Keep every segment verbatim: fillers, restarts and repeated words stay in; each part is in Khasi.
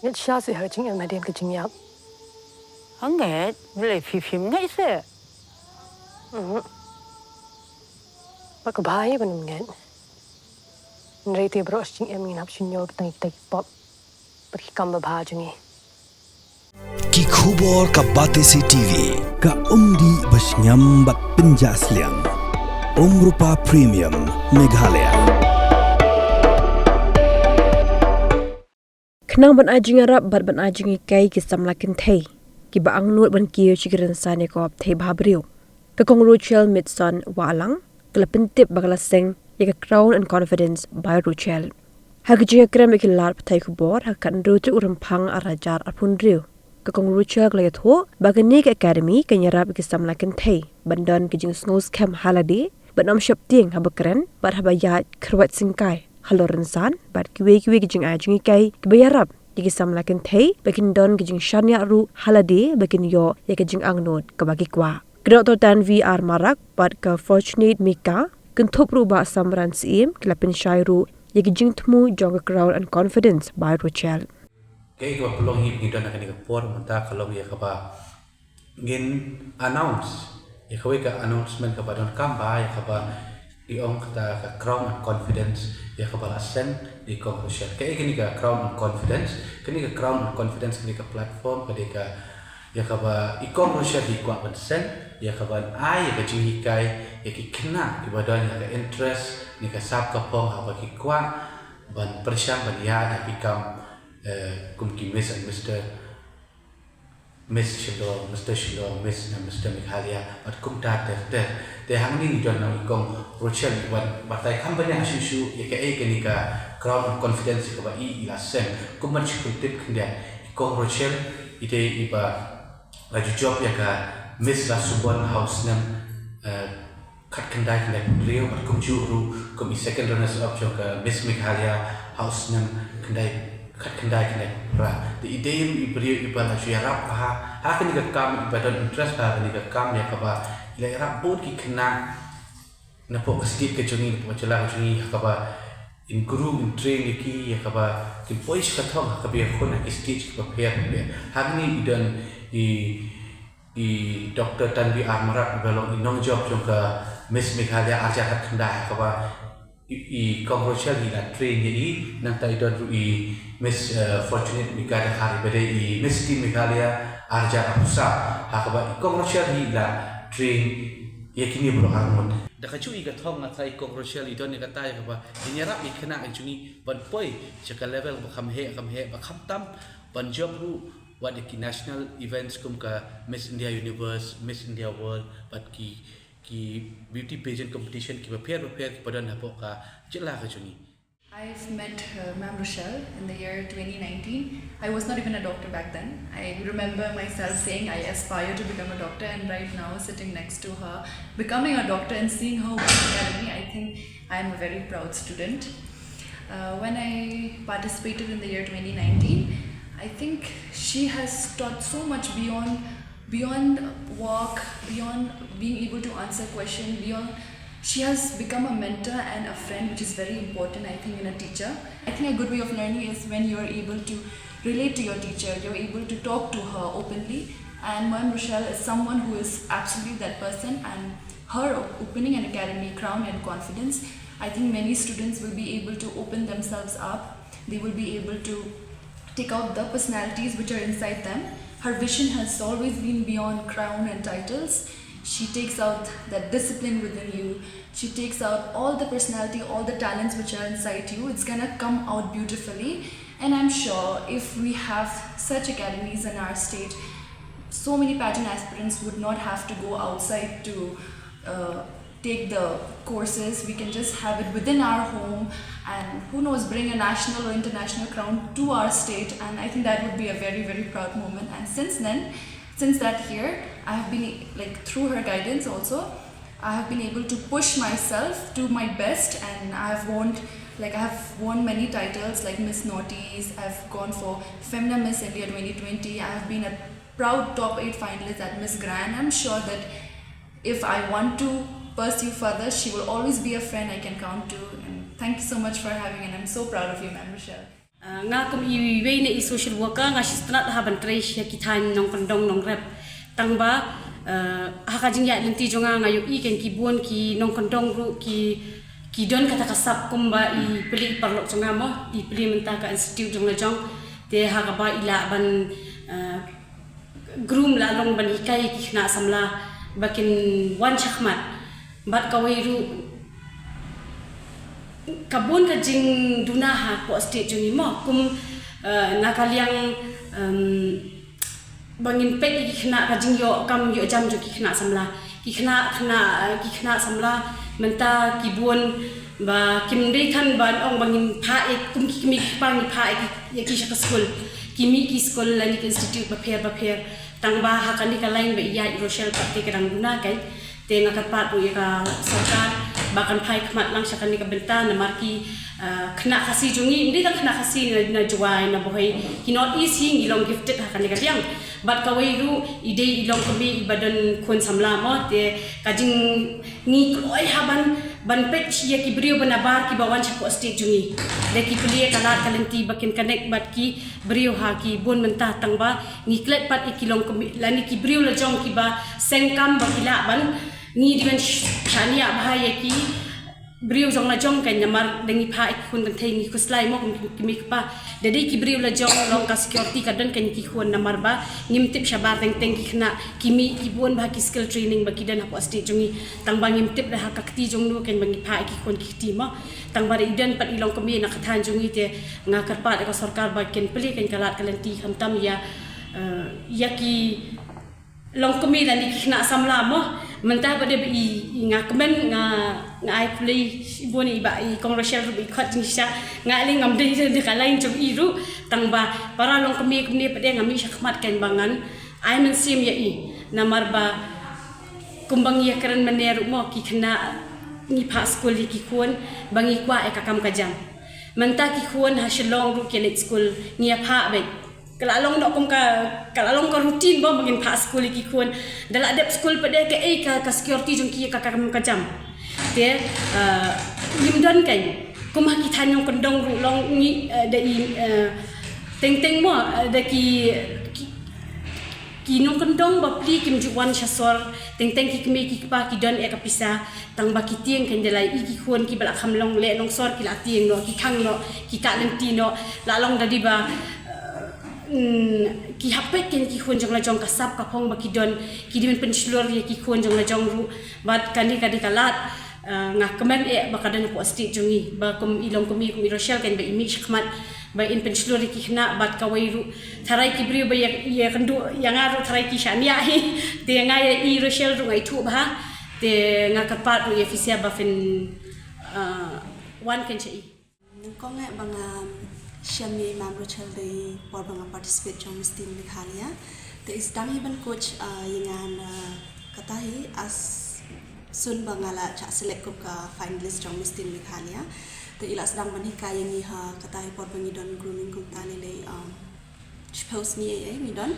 Ngeit sha seh ha ka jingim hadien ka jingïap. Hangne, bele phi phim ngeit seh. Mhm. Ba ka bha hi ban ym ngeit. Hynrei te baroh shi jingim ngin hap shu ñiew kita kita ki pop bad ki kam babha jong ngi. Ki khubor ka Batesi TV, ka umdih ba shngiam bad pynjah sliang. Umrupa Premium, Meghalaya. Khnang ban ai jingïarap bad ban ai jinghikai ki samla kynthei kiba angnud ban kiew sha ki rynsan ïa ka opthei bhabriew, ka Kong Rochelle Mitson Wahlang ka la pyntip ba ka la seng ïa ka Crown and Confidence by Rochelle. Ha ka jingïakren bad ki lad pathai khubor ha ka khathynriew tarik u Rymphang arhajar arphew hynriew, ka Kong Rochelle ka la ïathuh ba kane ka academy kan ïarap ïa ki samla kynthei ban don ka jingsngew skhem ha lade, ban ym sheptieng haba kren bad haba ïaid kyrwat syngkai halor rynsan bad kiwei kiwei ki jingai jinghikai kiba ïarap ïa ki samla kynthei ba kin don ka jingshaniah ruh ha lade ba kin ïoh ïa ka jingangnud kaba ki kwah. Ka Doctor Tanvi R Marak bad ka Fortunate Mika, kynthup ruh Bah Samran Syiem, ki la pynshai ruh ïa ki jingthmu jong ka Crown and Confidence by Rochelle. Kaei kaba pynlong hi ba ngi don ha kane ka por mynta ka long ïa kaba ngin announce ïa kawei ka announcement kaba donkam bha, ïa kaba i ong kata ka Crown and Confidence, ïa kaba la seng da i Kong Rochelle. Kaei kane ka Crown and Confidence? Kane ka Crown and Confidence kane ka platform ka dei ka ïa kaba i Kong Rochelle i kwah ban seng, ïa kaban ai ïa ka jinghikai ïa ki khynnah kiba don ïa ka interest ne ka sap ka phong haba ki kwah ban pyrshang ban ïaid ha ki kam, eh, kum ki Miss and Mister, Miss Shillong, Mister Shillong, Miss na Mister Meghalaya, bad kumta ter ter. Te hangne ngi don lang i Kong Rochelle, i wan batai kham bniah shuh shuh ïa kaei kane ka Crown of Confidence ïa kaba i i la seng. Kum ban shu pyntip khyndiat, i Kong Rochelle i dei iba la ju jop ïa ka Miss Lasubon ha u snem, eh, khatkhyndai khyndai phew hynriew, bad kumjuh ruh kum i second runners up jong ka Miss Meghalaya ha u snem khyndai, khatkhyndai khyndai phew phra. Te i dei ruh i briew iba la ju ïarap bha ha kane ka kam, iba don interest bha ha kane ka kam, ïa kaba i la ïarap bun ki khynnah napoh ka state ka jong ngi, napoh ka jylla ka jong ngi, ha kaba in groom, in train ïa ki, ïa kaba kin poi sha ka thong ha kaba ïakhun ha ki state kiba pher bapher. Hangne i don i i Doctor Tanvi R Marak, iba long i nongjop jong ka Miss Meghalaya arhajar khatkhyndai, ha kaba i, i Kong Rochelle hi la train ïa i. Nangta i don ruh i Miss, eh, Fortunate Mika Dkhar, iba dei i Miss Teen Meghalaya arhajar arphew saw, ha kaba i Kong Rochelle hi la train ïa kine baroh arngut. Da kajuh i ka thong nga tharai i Kong Rochelle i don ïa kata ïa kaba in ïarap ïa ki khynnah ka jong ngi ban poi sha ka level ba kham heh, kham heh, ba khamtam ban jop ruh wat ïa ki national events kum ka Miss India Universe, Miss India World, bad ki, ki beauty pageant competition kiba pher bapher kiba don hapoh ka jylla ka jong ngi. I've met, uh, Ma'am Rochelle in the year twenty nineteen. I was not even a doctor back then. I remember myself saying, "I aspire to become a doctor," and right now, sitting next to her, becoming a doctor and seeing her work academy, I think I am a very proud student. Uh, when I participated in the year twenty nineteen, I think she has taught so much beyond, beyond work, beyond being able to answer question, beyond, she has become a mentor and a friend, which is very important, I think, in a teacher. I think a good way of learning is when you're able to relate to your teacher, you're able to talk to her openly. And Ma'am Rochelle is someone who is absolutely that person, and her opening an academy, Crown and Confidence, I think many students will be able to open themselves up. They will be able to take out the personalities which are inside them. Her vision has always been beyond crown and titles. She takes out that discipline within you. She takes out all the personality, all the talents which are inside you. It's gonna come out beautifully. And I'm sure if we have such academies in our state, so many pageant aspirants would not have to go outside to, uh, take the courses. We can just have it within our home, and who knows, bring a national or international crown to our state. And I think that would be a very, very proud moment. And since then, since that year, I have been, like, through her guidance also, I have been able to push myself to my best, and I have won, like, I have won many titles like Miss Northeast. I've gone for Femina Miss India twenty twenty. I have been a proud top eight finalist at Miss Grand. I'm sure that if I want to pursue further, she will always be a friend I can count to. And thank you so much for having, and I'm so proud of you, Ma'am Rochelle. Ah, nga kum iwei na i social worker nga sngewtynnat ha ban trei sha ki thaiñ nongkyndong nongrep. Tang ba, ah, ha ka jingïaid lynti jong nga nga ïohi kein ki bun ki nongkyndong ruh ki, ki don kata ka sap kumba i pli paralok jong nga mo, i pli mynta ka institute jong la jong. Te ha kaba i lah ban, ah, groom la long ban hikai ki khynnah samla ba kin wan shakhmat. Bad kawei ruh ka bun ka jingduna hapoh state jong ngi mo, kum, eh, na ka liang, em, ba ngin peit ïa ki khynnah, ka jingïoh kam ïoh jam jong ki khynnah samla. Ki khynnah, khynnah, eh, ki khynnah samla mynta ki bun ba kim dei than ban ong ba ngin phah ïa, kum ki kmie ki kpa ngi phah ïa ki, ïa ki sha ka skul. Ki mih ki skul lane ki institute bapher bapher. Tang ba ha kane ka lain ba ïa i Rochelle pat te ka dang duna kein. Te nga kyrpad ruh ïa ka sorkar ba kan phai khmat lang sha kane ka bynta namar ki, ah, khynnah Khasi jong ngi, ym dei tang khynnah Khasi na, na Jowai na Bhoi, ki North East hi ngi long gifted ha kane ka liang. Bad kawei ruh i dei i longkmie iba don khun samla mo, te ka jing ngi kloi ha ban, ban peit ïa ki briew ba nabar kiba wan shapoh state jong ngi. Da ki plie ka lad ka lynti ba kin connect bad ki briew ha ki bun mynta, tang ba ngi klet pat ïa ki longkmie lane ki briew la jong kiba seng kam ba ki lah ban, ngi dei ban sh-, shaniah bha ïa ki briew jong la jong kein namar da ngi phah ïa ki khun kynthei ngi khuslai mo kum ki kmie ki kpa. Da dei ki briew la jong long ka security ka don kein ki khun namar ba ngim tip shabar teng teng ki khynnah ki mih ki bun bha ki skill training ba ki don hapoh state jong ngi. Tang ba ngim tip da ha ka kti jong no kein ba ngi phah ïa ki khun ki kti mo. Tang ba da i don pat i longkmie na ka thaiñ jong ngi te nga kyrpad ïa ka sorkar ba kin plie kein ka lad ka lynti khamtam ïa, eh, ïa ki longkmie lane ki khynnah samla mo. Mynta ba dei ba i, i nga kmen nga, nga ai plie bun i ba i kong Rochelle ruh ba i khot jingshisha. Nga lei ngam dei da ka lain jong i ruh. Tang ba para longkmie kumne pat de nga mih shakhmat kein ba ngan ai mynsiem ïa i. Namar ba kumba ngi ïakren mynne ruh mo ki khynnah ngi phah skul ïa ki khun ba ngi kwah ïa ka kam ka jam. Mynta ki khun ha Shillong ruh ki leit skul ngi ïa phah beit. Ka la long noh kum ka, ka la long ka routine ba ngin phah skul ïa ki khun. Da la dep skul pat de kaei ka, ka security jong ki ka, ka kam ka jam. Te, eh, ngim don kein. Kum ha ki thaiñ nongkyndong ruh long ngi, eh, da i, eh, teng teng mo, eh, da ki, ki, ki nongkyndong ba pli kim ju wan sha sor, teng teng ki kmie ki kpa ki don ïa ka pisa, tang ba ki tieng kein da la i ki khun kiba la kham long leh nongsor ki la tieng noh, ki khang noh, ki kah lynti noh, la long da dei ba, eh, mm, ki hap peit kein ki khun jong la jong ka sap ka phong ba ki don, ki dei ban pynshlur ïa ki khun jong la jong ruh, bad kane ka dei ka lad, eh, nga kmen eh ba ka don hapoh state jong ngi, ba kum i longkmie kum i Rochelle kein ba i mih shakhmat, ba in pynshlur ïa ki khynnah bad kawei ruh. Tharai ki briew ba ïa, ïakynduh ïa nga ruh tharai ki shaniah hi. Te nga ïa i Rochelle ruh nga ithuh bha. Te nga kyrpad ruh ïa phi sha ba phin, ah, wan kein sha i. Nyngkong eh ba nga shem ïa i Mam Rochelle dei por ba nga participate jong Miss Teen Meghalaya. Te i sdang hi ban coach, ah, ïa nga na kata hi as soon ba nga la chah select kum ka finalist jong Miss Teen Meghalaya. Te i la sdang ban hikai ïa ngi ha kata hi por ba ngi don grooming kumta lei lei, um, shiphew sngi ei ei ngi don.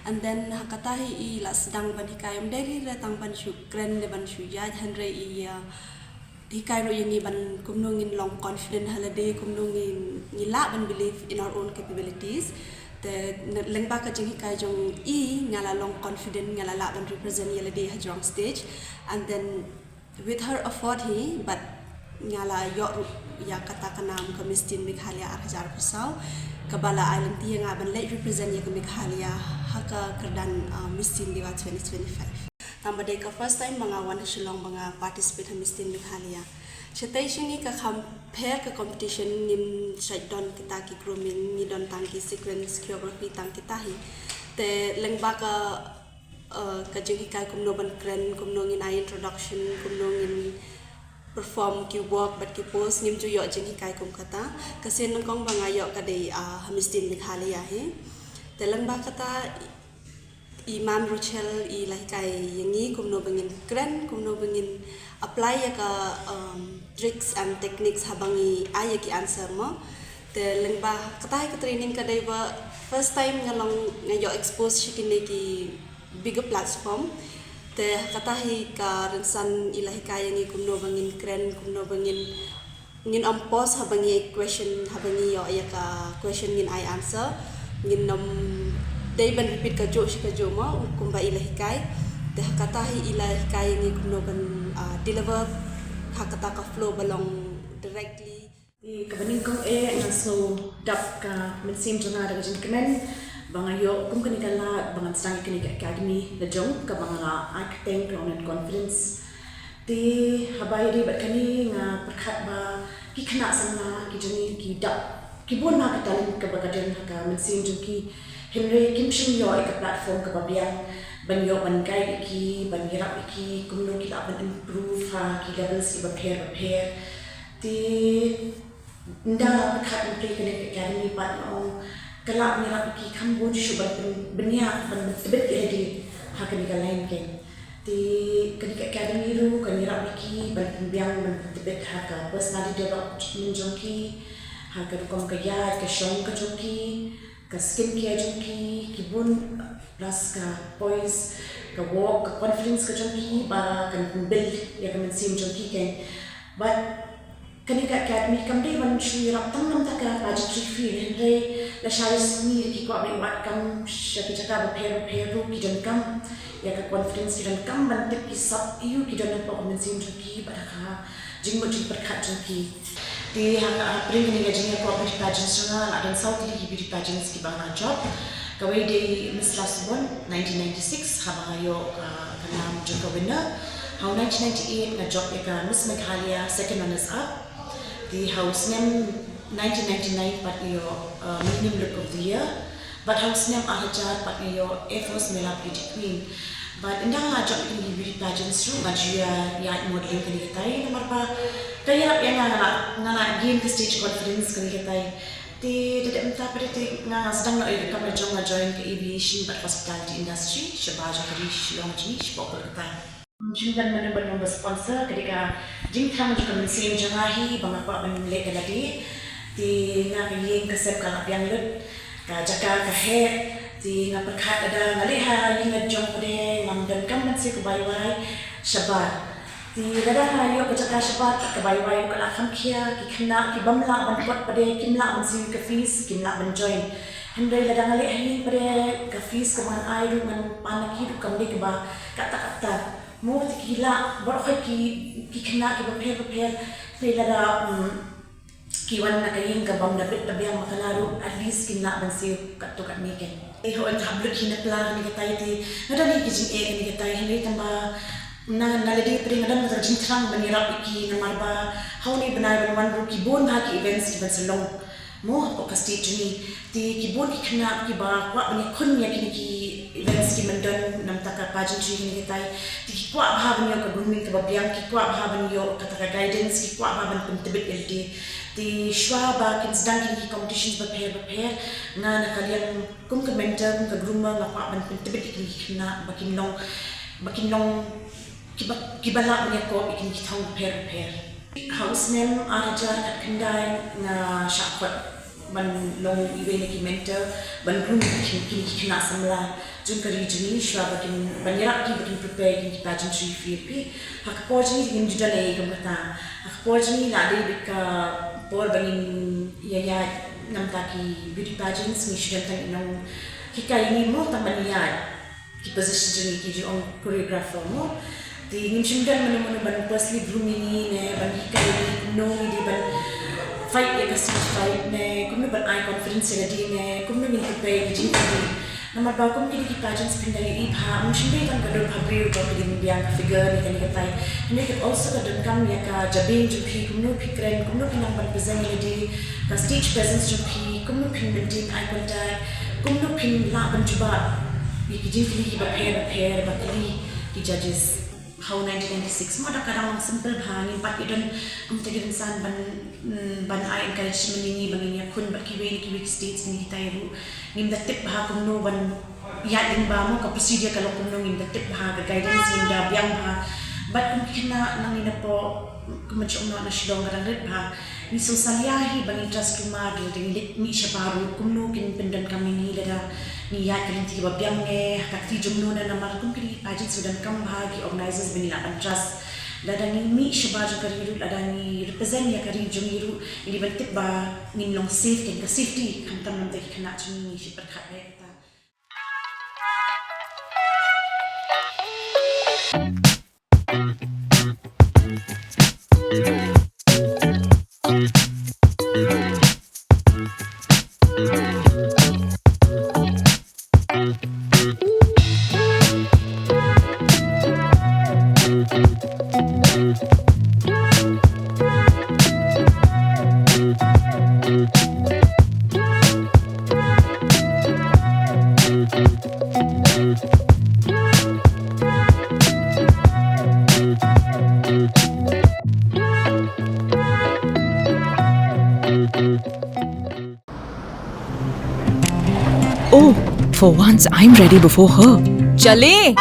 And then ha kata hi i la sdang ban hikai, ym dei hi re tang ban shu kren ne ban shu ïaid, hynrei i, uh, hikai ruh ïa ngi ban kumno ngin long confident ha lade, kumno ngin, ngi lah ban believe in our own capabilities. Te na, lyngba ka jinghikai jong i nga la long confident, nga la lah ban represent ïa lade ha jrong stage. And then with her effort hi, bad nga la ïoh ruh ïa kata ka nam ka Miss Teen Meghalaya ar hajar arphew saw, kaba la ai lynti ïa nga ban leit represent ïa ka Meghalaya ha ka kyrdan, uh, Miss Teen Dewa twenty twenty-five. Tang ba dei ka first time ba nga wan ha Shillong ba nga participate ha Miss Teen Meghalaya. Shatei sha ngi ka kham pher ka competition, ngim shait don kita ki grooming, ngi don tang ki sequence, choreography, tang kita hi. Te lyngba ka, uh, ka jinghikai kumno ban kren, kumno ngin ai introduction, kumno ngin perform ki walk bad ki pose, ngim ju ïoh jinghikai kum kata. Ka sien nyngkong ba nga ïoh ka dei, uh, ha Miss Teen Meghalaya hi. Te lyngba kata i Mam Rochelle i la hikai ïa ngi kumno ba ngin kren, kumno ba ngin apply ïa ka, um, tricks and techniques haba ngi ai ïa ki answer mo. Te lyngba kata hi ka training ka dei ba first time nga long, nga ïoh expose sha kine ki bigger platform. Te kata hi ka rynsan i la hikai ïa ngi kumno ba ngin kren, kumno ba ngin Ngin ym pause haba ngi question, haba ngi ïoh ïa ka question ngin ai answer. Ngin ym dei ban repeat kajuh shi kajuh mo, kumba i la hikai. Te ha kata hi i la hikai ngi kumno ban, ah, deliver ha kata ka flow ba long directly. Te kaba nyngkong eh nga sngew dap ka mynsiem jong nga da ka jingkmen ba nga ïoh kum kane ka lad ba ngan sdang ïa kane ka academy la jong kaba nga la ai kyrteng Crown Conference. Te haba ïadei bad kane nga pyrkhat ba ki khynnah samla ki jong ngi ki dap, ki bun ha ka talent kaba ka don ha ka mynsiem jong ki. Hynrei kim shym ïoh ïa ka platform kaba biang ban ïoh ban guide ïa ki, ban ïarap ïa ki kumno ki lah ban improve ha ki levels kiba pher ba pher. Te ynda la pyrkhat ïa kane ka academy pat nga ong ka lah ban ïarap ïa ki kham bun shuh ban pyn-, ban ïa, ban pyntbit ïa lade ha kane ka line keiñ. Te kane ka academy ruh kan ïarap ïa ki ban pynbiang, ban pyntbit ha ka personality development jong ki, ha ka rukom ka ïaid ka shong ka jong ki, ka skin care jong ki, ki bun, plus ka poise, ka walk, ka confidence ka jong ki, ba kan pynbuild ïa ka mynsiem jong ki keiñ. Bad kane ka academy kam dei ban shu ïarap tang na bynta ka pageantry field, hynrei lashai sngi ki kwah ban wad kam sha ki jaka bapher bapher ruh ki donkam ïa ka confidence, ki donkam ban tip ki sap ïa u ki don hapoh ka mynsiem jong ki bad ha ka jingmut jingpyrkhat jong ki. Te ha ka, ha pdeng kane ka jingïakop beauty pageants jong nga, nga don saw tylli ki beauty pageants kiba nga la jop. Kawei dei Miss Lasbon nineteen ninety-six, haba nga ïoh ka, ka nam jong ka winner. Ha u nineteen ninety-eight nga jop ïa ka Miss Meghalaya second runners up. Te ha u snem nineteen ninety-nine pat nga ïoh, uh, Millennium Look of the Year. Bad ha u snem ar hajar pat nga ïoh Air Force Mela Beauty Queen. Bad ynda nga la jop ïa kine ki beauty pageants ruh nga ju ïa, ïa modeling kane katai namar ba ka ïarap ïa nga, nga la, nga la gain ka stage confidence kane katai. Te da dep mynta pat te nga, nga sdang noh ïa ka kam la jong, nga join ka aviation bad hospitality industry shabar jong ka ri Shillong jong ngi shapoh Kolkata. Jingdon mano ban long ba sponsor ka dei ka jingthrang jong ka mynsiem jong nga hi ba nga kwah ban leh da lade. Te nga ka ïing ka sem ka la biang lut, ka jaka ka heh. Te nga pyrkhat lada nga leh ha ïing la jong pat ngam donkam ban siew ka bai wai shabar. Te lada nga ïoh ka jaka shabar ka bai wai ka la kham khia, ki khynnah ki bym lah ban kot pat kim lah ban siew ka fees, kim lah ban join. Hynrei lada nga leh ha ïing pat ka fees kaba ngan ai ruh ngan pan na ki ruh kam dei kaba katta katta. Mo te ki lah baroh khoit ki, ki khynnah kiba pher bapher, te lada, mm, ki wan na ka ïing ka bym da bit da biang ma ka la ruh, at least kin lah ban siew katto katne keiñ. Te hooid hap lut hi na pla kane katai te nga don hi ki jingeh kane katai, hynrei tang ba na, na lade pat nga don ka jingthrang ban ïarap ïa ki namar ba ha une u bnai ban wan ruh ki bun bha ki events kiban sa long. Mo hapoh ka state jong ngi. Te ki bun ki khynnah kiba kwah ban ïakhun ïa kine ki events kiban don na bynta ka pageantry kine kitai. Te ki kwah bha ban ïoh ka grooming kaba biang, ki kwah bha ban ïoh kata ka guidance, ki kwah bha ban pyntbit ïa lade. Te shuwa ba kin sdang kine ki competitions bapher bapher, nga na ka liang kum ka mentor, kum ka groomer, nga kwah ban pyntbit ïa kine ki khynnah ba kin long, ba kin long kiba, kiba lah ban ïakob ïa kine ki thong bapher bapher. Ha u snem ar hajar khatkhyndai nga shah khot ban long iwei na ki mentor ban groom ïa kine ki khynnah samla jong ka ri jong ngi shuwa ba kin, ban ïarap ki ba kin prepare ïa kine ki pageantry field. Phi, ha ka por jong ngi ngim ju don ei ei kum kata. Ha ka por jong ngi la dei beit ka por ba ngin ïa ïaid na bynta ki beauty pageants, ngi shu don tang i nonghikai, ngi mo tang ban ïaid ki position jong ngi ki jong choreographer mo. Te ngim shym don mano mano ban personally groom ïa ngi ne ban hikai ïa ngi kumno ngi dei ban fight ïa ka stage fight ne kumno ban ai confidence ïa lade ne kumno ngin prepare ïa ki jingkylli. Namar ba kum kine ki pageants phin da ïohi bha, um shym dei tang ka dur bhabriew jong ka dei ban biang ka figure ne kane katai. Hynrei ka also ka donkam ïa ka jabieng jong phi, kumno phi kren, kumno phi nang ban present ïa lade, ka stage presence jong phi, kumno phin maintain eye contact, kumno phin lah ban jubab ïa ki jingkylli kiba pher bapher ba kylli ki judges. Ha u nineteen ninety-six mo da ka dang long simple bha, ngim pat ïa don kumta ki rynsan ban, mm, ban ai encouragement ïa ngi ba ngin ïakhun bad kiwei na kiwei ki states kine kitai ruh. Ngim da tip bha kumno ban ïaid lyngba mo, ka procedure ka long kumno, ngim da tip bha, ka guidance ngim da biang bha. Bad kum ki khynnah nangne napoh, kum ka jong nga na Shillong ka dang rit bha. Ngi sngewsalia hi ba ngin trust kumar, lada ngi leit mih shabar ruh kumno kin pyndonkam ïa ngi lada ngi ïaid ka lynti kaba biang ne ha ka kti jong no ne, namar kum kine ki pageants ki donkam bha ki organizers ba ngi lah ban trust. Lada ngi mih shabar jong ka ri ruh, lada ngi represent ïa ka ri jong ngi ruh, ngi ban tip ba ngin long safe, ka safety khamtam namar ki khynnah jong ngi, ngi shu pyrkhat ïa kata. Oh, for once I'm ready before her. चले।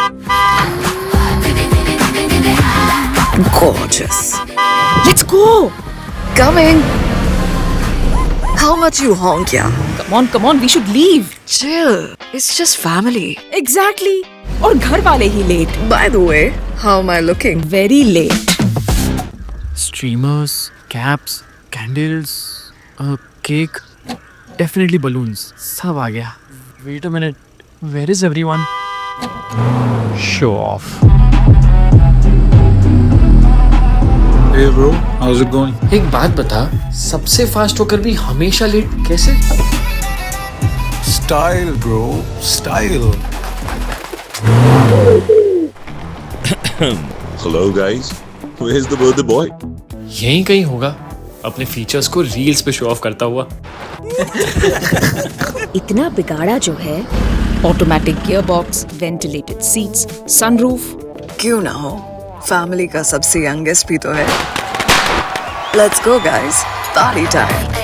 Gorgeous. Let's go. Coming. How much you honk, yeah? Come on, come on, we should leave. Chill. It's just family. Exactly. और घर वाले ही late. By the way, how am I looking? Very late. Streamers, caps, candles, a cake, definitely balloons. सब आ गया. Wait a minute. Where is everyone? Show off. Hey bro, how's it going? एक बात बता, सबसे फास्ट होकर भी हमेशा लेट कैसे? Style bro, style. Hello guys, where's the birthday boy? यहीं कहीं होगा, अपने फीचर्स को रील्स पे शो ऑफ करता हुआ. इतना बिगाड़ा जो है. Automatic gearbox, ventilated seats, sunroof. क्यों ना हो, फैमिली का सबसे यंगेस्ट भी तो है. Let's go guys, party time.